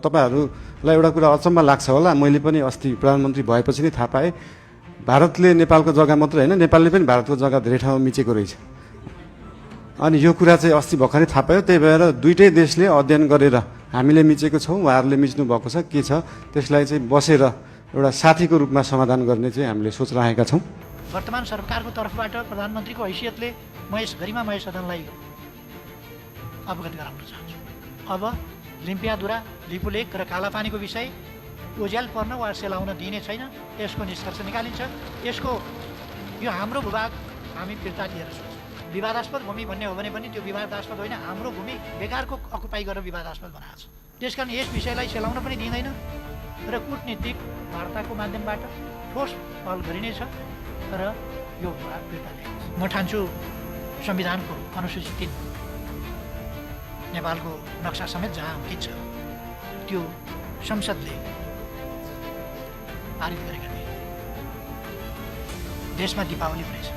तपाईहरूलाई एउटा कुरा अचम्म लाग्छ होला, मैले पनि अस्ति प्रधानमन्त्री भएपछि नै थाहा पाएँ भारतले नेपालको जग्गा मात्र होइन नेपालले पनि भारतको जग्गा धेरै ठाउँमा मिचेको रहेछ। अनि यो कुरा चाहिँ अस्ति भर्खरै थाहा पायो। त्यही भएर दुईटै देशले अध्ययन गरेर हामीले मिचेको छौँ, उहाँहरूले मिच्नु भएको छ के छ त्यसलाई चाहिँ बसेर एउटा साथीको रूपमा समाधान गर्ने चाहिँ हामीले सोच राखेका छौँ। वर्तमान सरकारको तर्फबाट प्रधानमन्त्रीको हैसियतले म महेश सदनलाई अवगत गराउन चाहन्छु। अब लिम्पियाधुरा, लिपुलेक र कालापानीको विषय ओझ्याल पर्न वा सेलाउन दिइने छैन। यसको निष्कर्ष निकालिन्छ। यो हाम्रो भूभाग हामी फिर्ता लिएर सोच्छौँ। विवादास्पद भूमि भन्ने हो भने पनि त्यो विवादास्पद होइन, हाम्रो भूमि बेकारको अकुपाई गरेर विवादास्पद बनाएको छ। त्यसकारण यस विषयलाई सेलाउन पनि दिँदैन र कूटनीतिक वार्ताको माध्यमबाट ठोस पहल गरिनेछ र यो भूभाग फिर्ता ल्याइनेछ। म ठान्छु संविधानको अनुसूची 3 नेपालको नक्सा समेत जहाँ अंकित छ त्यो संसदले पारित गरेका थिए। देशमा दीपावली हुनेछ।